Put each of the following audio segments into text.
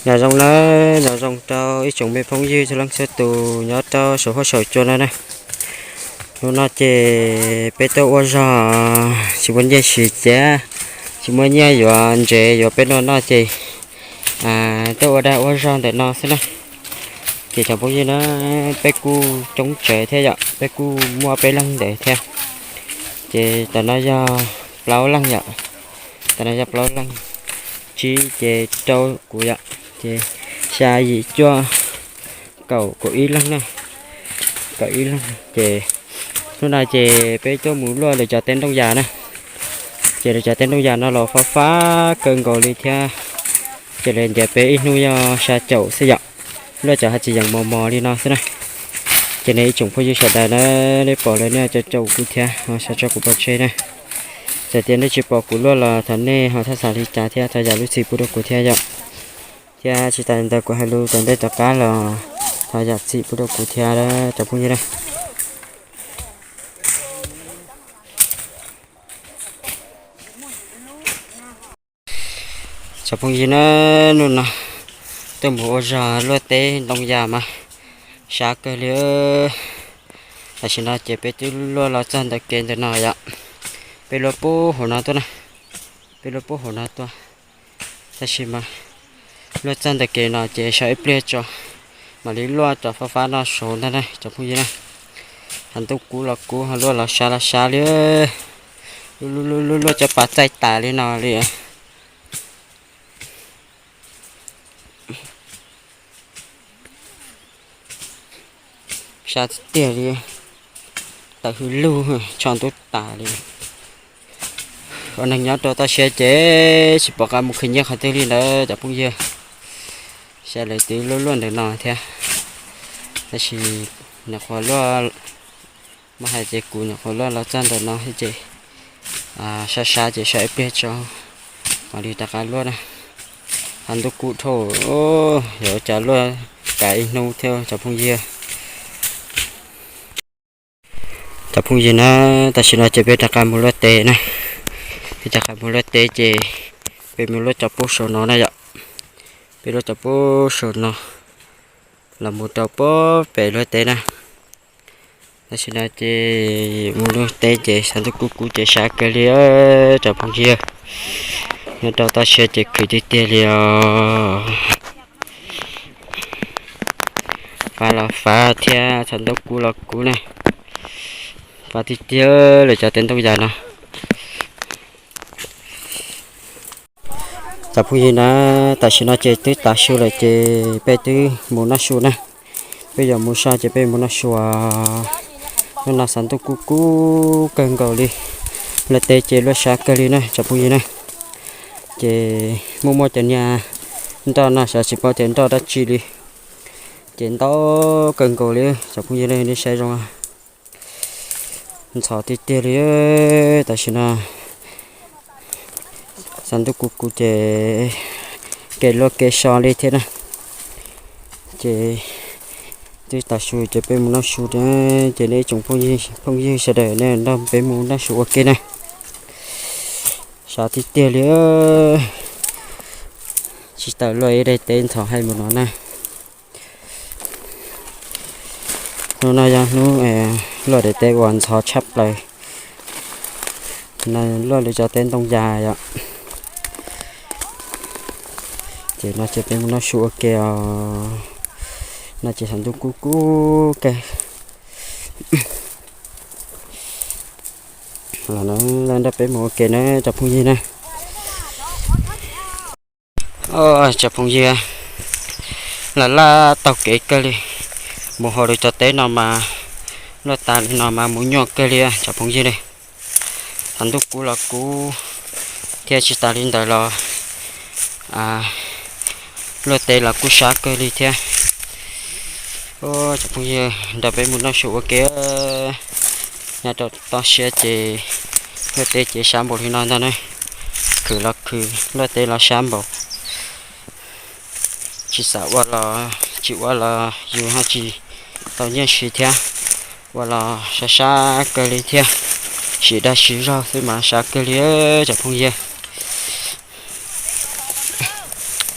Nyob zoo nawb, nyob zoo rau ib tsoom me phooj ywg txhua leej txhua tus nyob rau saum huab saum cua no na. Hnub no ces peb tuaj ua zog tsis muaj nyiaj siv thiab, tsis muaj nyiaj yuav ntsev yuav peb noj noj ces tuaj ua dag ua zog ntawm no xwb na. Ces cov phooj ywg na, peb kuj coob tsawv thiab yom, peb kuj muaj peb leeg ntawd thiab. Ces tam no yog plaub leeg yom, tam no yog plaub leeg, tsib ces rau kuv yom, ces xya yim cuaj kaum kaum ib leeg na, kaum ib leeg ces hnub no ces peb tuaj mus luaj lawv cov teb ntoo yas na. Ces lawv cov teb ntoo yas no los fab fab kawg nkaus li thiab. Ces lawv ntiav peb ib hnub yog xya caum xwb yom, luaj cov haj tsis yeem mos mos li no xwb na. Ces nej ib tsoom phooj ywg sawv daws na, nej pom lawm nej caum caum kuv thiab ho sab tso kuv pov tseg na. Txawm tias nej tsis pom kuv luaj los thov nej ho txhob xav li cas thiab thov zam lub txim pub rau kuv thiab yom. Thiab tsis tas li ntawd kuv hais lus tom ntej tom qab los thov zam txim pub rau kuv thiab cov phooj ywg na. Cov phooj ywg na, hnub no tuaj mus ua zog luaj teb ntoo yas mas sab kawg li. Tam sim no ces peb twb luaj los txog ntawm kev ntawm no yom. Peb luaj pub hauv no tuaj na, peb luaj pub hauv no tuaj. Tab sis mas luaj txog ntawm kev no ces sawv ib pliag tso, mam li luaj cov fab fab no saud ntag na cov phooj ywg na. Hav ntuj kub los kub, luaj los sab los sab li, luaj cov pas txaij tas li no li. Sab tiag tiag li, tawm hws lug, tsho ntub tas li. Ua neeg nyob rau toj siab ces tsis pom qab mus khwv nyiaj qhov twg li ntawd cov phooj ywg. Saib lawv twb luaj luaj ntawm no thiab, tab sis nyuam qhuav luaj, muab hais tias kuv nyuam qhuav luaj los txog ntawm no thiab ces sab sab ces sawv ib pliag tso, mam li rov qab luaj na. Hav ntuj kub dhau, yuav ua cas luaj kav ib hnub thiab cov phooj ywg. Cov phooj ywg na, tam sim no ces peb rov qab mus luaj teb na. Peb rov qab mus luaj teb ces peb mus luaj cov pub saum no na yom. Peb luaj cov pub saum no los mus rau pem luaj teb na. Tam sim no ces mus luaj teb ces xav ntuj kub kub ces sab kawg li cov phooj ywg. Nyob rau toj siab ces khwv tiag tiag li os. Fab los fab thiab, xav ntuj kub los kub na. Fab tiag tiag lawv cov teb ntoo yas no. Cov phooj ywg na, tam sim no ces twb tav su lawm ces peb twb mus noj su na. Peb yuav mus so ces peb mus noj su. Hnub no xav ntuj kub kub kawg nkaus li. Luaj teb ces luaj sab kawg li na cov phooj ywg na. Ces muaj muaj cov niag nroj no xav tsis paub tias nroj dab tsi li. Ces ntau kawg nkaus li cov phooj ywg na, nej saib zoo ntxhov tiag tiag li. Tam sim no xav ntuj kub kub ces kev luaj kev so li thiab na. Ces twb tav su ces peb mus noj su na. Ces nej ib tsoom phooj ywg sawv daws nej nrog peb mus noj su ua ke na. Sab tiag tiag li. Tsis tawm luaj ib daim teb ntxhov hais mus no na. Hnub no yog hnub luaj daim teb uas ntxhov tshaj plaws. No luaj lawv cov teb ntoo yas yom. Ces no ces peb mus noj su ua ke os. No ces xav ntuj kub kub kawg. Los no nrog peb mus ua ke na cov phooj ywg na. Cov phooj ywg, los laj taug kev kawg li. Mus hauv lawv cov teb no mas, luaj tas li no mas mus nyuaj kawg li cov phooj ywg li. Thaum ntuj kub los kub thiab, tsis tas li ntawd los luaj teb los kuj sab kawg li thiab. Cov phooj ywg, nrog peb mus noj su ua ke. Nyob rau toj siab ces luaj teb ces sab npaum li no ntag na. Khwv los khwv, luaj teb los sab npaum. Tsis xav ua los tsis ua los yus ho tsis tau nyiaj siv thiab. Ua los sab sab kawg li thiab. Siv dag siv zog xwb mas sab kawg li cov phooj ywg.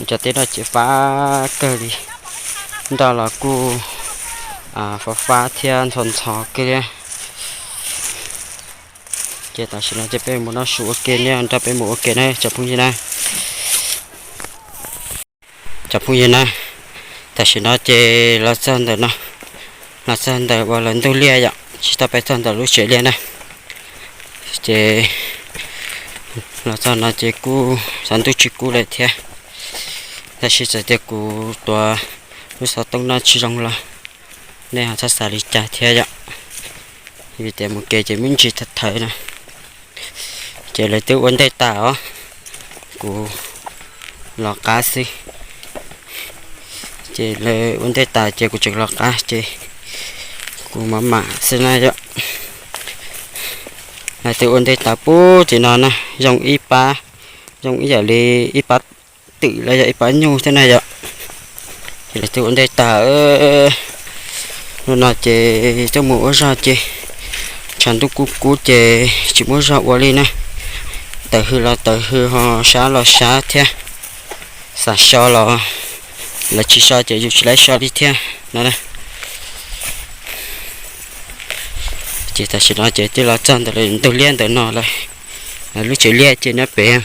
Cov teb no ces fab kawg li, nroj los kuj fab fab thiab ntxhov ntxhov kawg li. Ces tam sim no ces peb mus noj su ua ke, nej nrog peb mus ua ke na cov phooj ywg na. Cov phooj ywg na, tam sim no ces los txog ntawm no, los txog ntawm uas lawv ntug liaj yom, tsis tau pais txog ntawm lub tsev liaj na. Ces los txog no ces kuj xav ntuj tsis kub lawm thiab, tab sis txawm tias kuv tuav lub xov tooj no tsis zoo los nej ho txhob xav li cas thiab yom, vim tias mus kev ces me ntsis thawv thawv na. Ces lawv twb ua ntej tas os, kuv los qab xwb. Ces lawv ua ntej tas ces kuv tseem los qab ces kuv mam mam xwb na yom. Lawv twb ua ntej tas pub tim no na, zoo ib pab, zoo ib yam li ib pab twm los yog ib pab nyuj thiab na yom. Ces lawv twb ua ntej tas, hnub no ces tuaj mus ua zog ces tshav ntuj kub kub ces tsis muaj zog ua li na. Tawm hws los tawm hws ho sab los sab thiab, xav so los lawv tsis so ces yus tsis laib so li thiab no na. Ces tam sim no ces twb los txog ntawm lawv ntug liaj ntawm no lawm, lub tsev liaj ces nyob pem.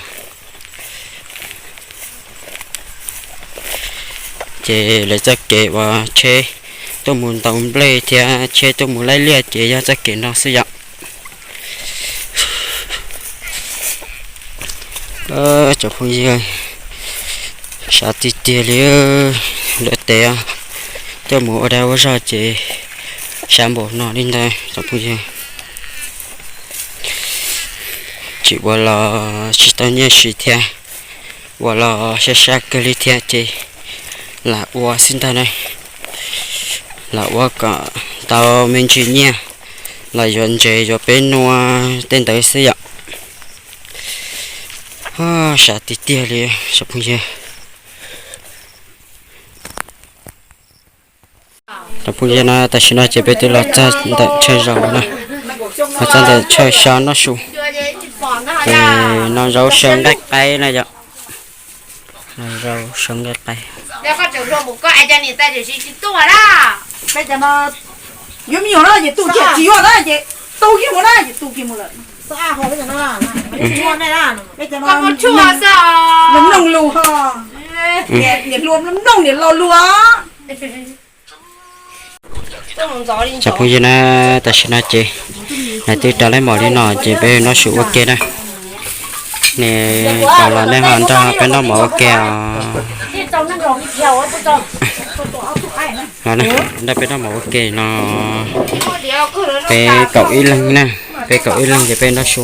Ces lawv txoj kev uas tsheb tuaj mus ntaus nplej thiab tsheb tuaj mus laij liaj ces yog txoj kev no xwb yom. Cov phooj ywg, sab tiag tiag li, luaj tes, tuaj mus ua dag ua zog ces sab npaum no li ntawd cov phooj ywg. Tsis ua los tsis tau nyiaj siv thiab, ua los sab sab kawg li thiab ces lam ua xwb ntag na. Lam ua kom tau me ntsis nyiaj los yuav ntses yuav peb nua tej ntawd xwb yom. Sab tiag tiag li cov phooj ywg. Cov phooj ywg na, tam sim no ces peb twb los txog ntawm chaw zaum na, los txog ntawm chaw xyab noj su. Ces no zaub xyaw nqaij qaib na yom. No zaub xyaw nqaij qaib. Yuav me nyuam na ces tu kiag, tsis yuav na ces tu kiag mus na ces tu kiag mus lawm. Peb cov no mloog lus ho, niam hluas mloog niam laus lus. Cov phooj ywg na, tam sim no ces lawv twb rau laib mov li no ces peb noj su ua ke na. Nws tau los nej ho nrog peb noj mov ua ke os. Nrog peb noj mov ua ke no, peb kaum ib leeg na, peb kaum ib leeg ces peb noj su.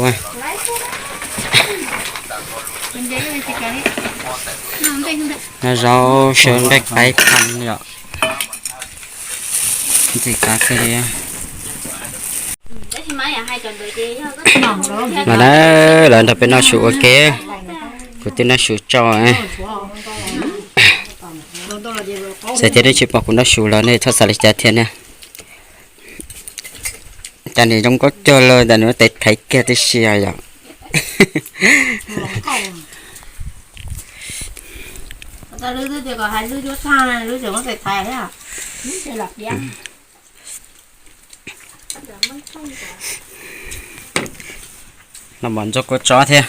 No zaub xyaw nqaij qaib phaj yom. Ntxim qab kawg li. Los na, lawv nrog peb noj su ua ke, kuv twb noj su tsau. Txawm tias nej tsis pom kuv noj su los nej txhob xav li cas thiab na. Cas nws zoo nkauj cuag li, cas nws ua tes thaiv kiag tib si yom. Noj mov ntxuag kua txob thiab.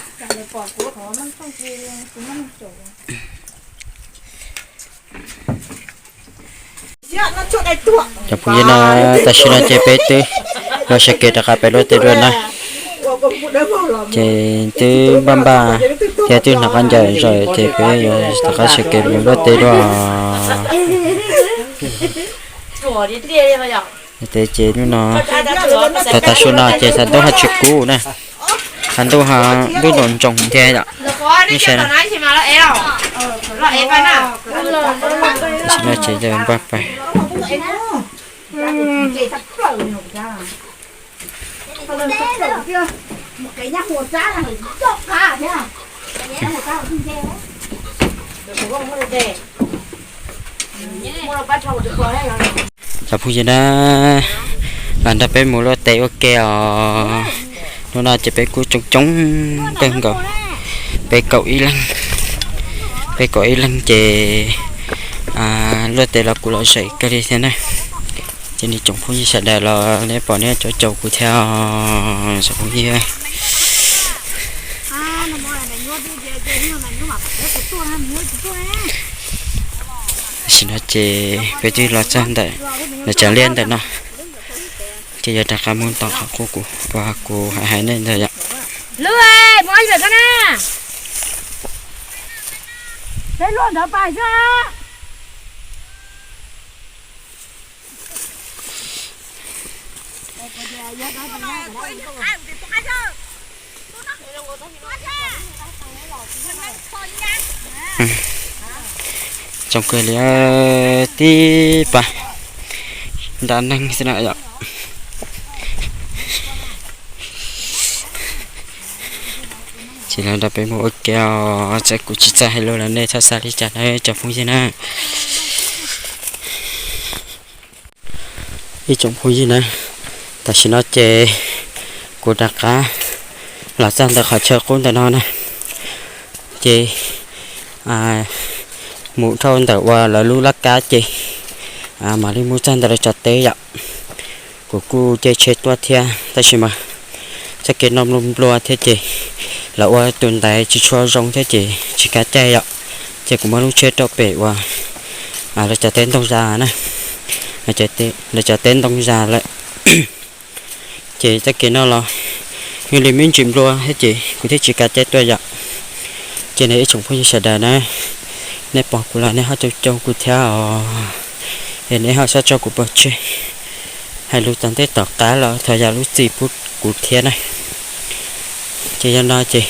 Cov phooj ywg na, tam sim no ces peb twb los sawv kev rov qab pem luaj teb dua na. Ces twb npaj npaj thiab twb hnov qab ncaws zawm ces peb yuav rov qab sawv kev pem luaj teb dua. Tes ces hnub no, thaum tav su no ces tshav ntuj ho tsis kub na, tshav ntuj ho ntuj ntoos ntsoog thiab yom. Nej saib na, tam sim no ces npaj pais. Cov phooj ywg na, los nrog peb mus luaj teb ua ke os. Hnub no ces peb kuj coob coob kawg nkaus, peb kaum ib leeg. Peb kaum ib leeg ces luaj tes los kuv lom zem kawg li thiab na. Ces nej tsoom phooj ywg sawv daws los nej pom nej caum caum kuv thiab os tsoom phooj ywg. Tam sim no ces peb twb los txog ntawm lawv cov liaj ntawm no, ces yuav rov qab mus tom qhov qub kuv uas kuv hais hais nej ntawd yom. Tsoom kwv li tib pas nra neeg xwb na yom. Ces los nrog peb mus ua ke os, txawm kuv tsis txawj hais lus los nej txhob xav li cas na tsoom phooj ywg na. Ib tsoom phooj ywg na, tam sim no ces kuv rov qab los txog ntawm qhov chaw qub ntawm no na, ces mus dhau ntawm uas lawv lub laj kab ces mam li mus txog ntawm lawv tsob teb yom. Kuv kuj caij tsheb tuaj thiab tab sis mas txoj kev no nplua nplua thiab ces lawv ua tus ntaiv tsis tshua zoo thiab ces tsis kav caij yom. Ces kuv muab lub tsheb rau pem uas lawv cov teb ntoo zas na, lawv cov teb ntoo zas lawm. Ces txoj kev no los yog li me ntsis nplua thiab ces kuv thiaj tsis kav caij tuaj yom. Ces nej ib tsoom phooj ywg sawv daws na, nej pom kuv los nej ho caum caum kuv thiab os, es nej ho txhob tso kuv pov tseg, hais lus tom ntej tom qab los thov zam lub txim pub kuv thiab na. Ces yog no ces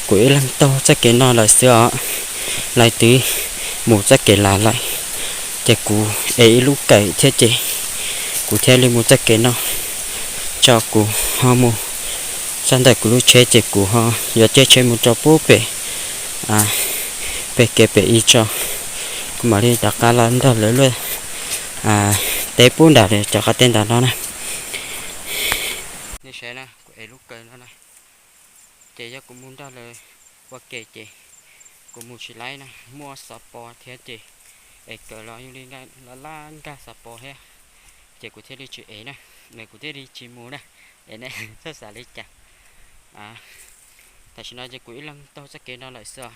kuv ib leeg taug txoj kev no lawm xwb os, lawv twb mus txoj kev lav lawm, ces kuv ev ib lub kawm thiab ces kuv thiaj li mus txoj kev no, tso kuv ho mus txog ntawm kuv lub tsheb ces kuv ho yuav caij tsheb mus rau pub pem, pem kev pem ib tso, kuv mam li rov qab los nrog lawv luaj teb pub nram cov qab teb ntawm no na. Nej saib na, kuv ev lub kawm no na, ces yog kuv mus nrog lawv ua ke ces kuv mus tsis laib na, muaj xov pos thiab ces ev kawm los yog li laj laj nkag xov pos thiab, ces kuv thiaj li tsis ev na, kuv thiaj li tsis mus na, es nej txhob xav li cas. Tam sim no ces kuv ib leeg taug txoj kev no lawm xwb os.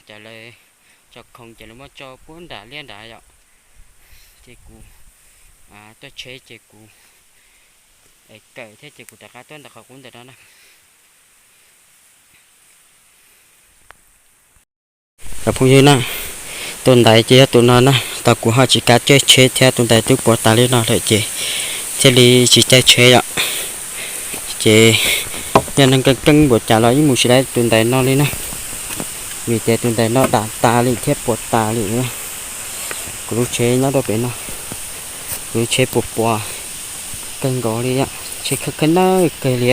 Cov lawv tso khoom ces lawv muab tso puag nram liaj nrad yom, ces kuv tuaj tsheb ces kuv ev kawm thiab ces kuv rov qab tuaj ntawm qhov qub ntawm no na. Cov phooj ywg na, tus ntaiv ces yog tus no na, tau kuv ho tsis kav caij tsheb thiab tus ntaiv twb puas tas li no lawm ces thiaj li tsis caij tsheb yom. Ces yog neeg keej keej npaum cas los yeej mus tsis laib tus ntaiv no li na, vim tias tus ntaiv no dam tas li thiab puas tas li. Kuv lub tsheb nyob rau pem no, kuv lub tsheb puas puas kawg nkaus li, tsheb khawb khawb nawb kawg li.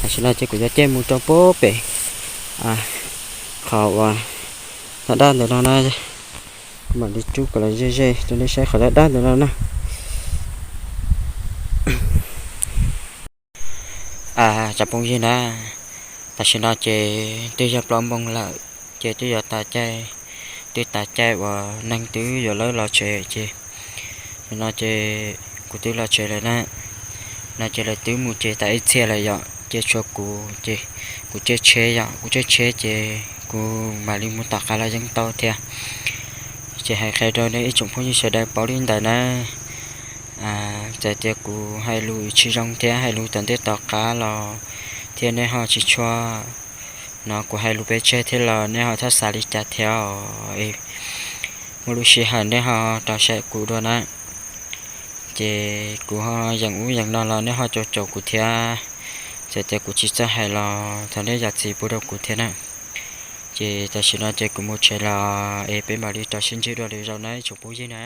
Tam sim no ces kuv yuav caij mus rau pub pem qhov uas daj daj ntawm no na, kuv mam li rub kom los ze ze rau nej saib qhov daj daj ntawm no na. Cov phooj ywg na, tam sim no ces twb yog plaub moos lawm, ces twb yuav tas caij, twb tas caij uas neeg twb yuav lawb los tsev ces, no ces kuv twb los tsev lawm na. No ces lawv twb mus tsev tas ib txhia lawm yom, ces tshuav kuv ces kuv caij tsheb yom, kuv caij tsheb ces kuv mam li mus tom qab los yeej tau thiab. Ces hais qhia rau nej ib tsoom phooj ywg sawv daws paub li ntawd na. Txawm tias kuv hais lus tsis zoo thiab hais lus tom ntej tom qab los thiab nej ho tsis tshua, no kuv hais lus pes tsawg thiab los nej ho txhob xav li cas thiab os. Muaj lub sij hawm nej ho rau saib kuv dua na. Ces kuv ho yeem ub yeem no los nej ho caum caum kuv thiab. Txawm tias kuv tsis txawj hais los thov nej zam txim pub rau kuv thiab na. Ces tam sim no ces kuv mus tsev los es peb mam li rau sib ntsib dua lwm zaus na ib tsoom phooj ywg na.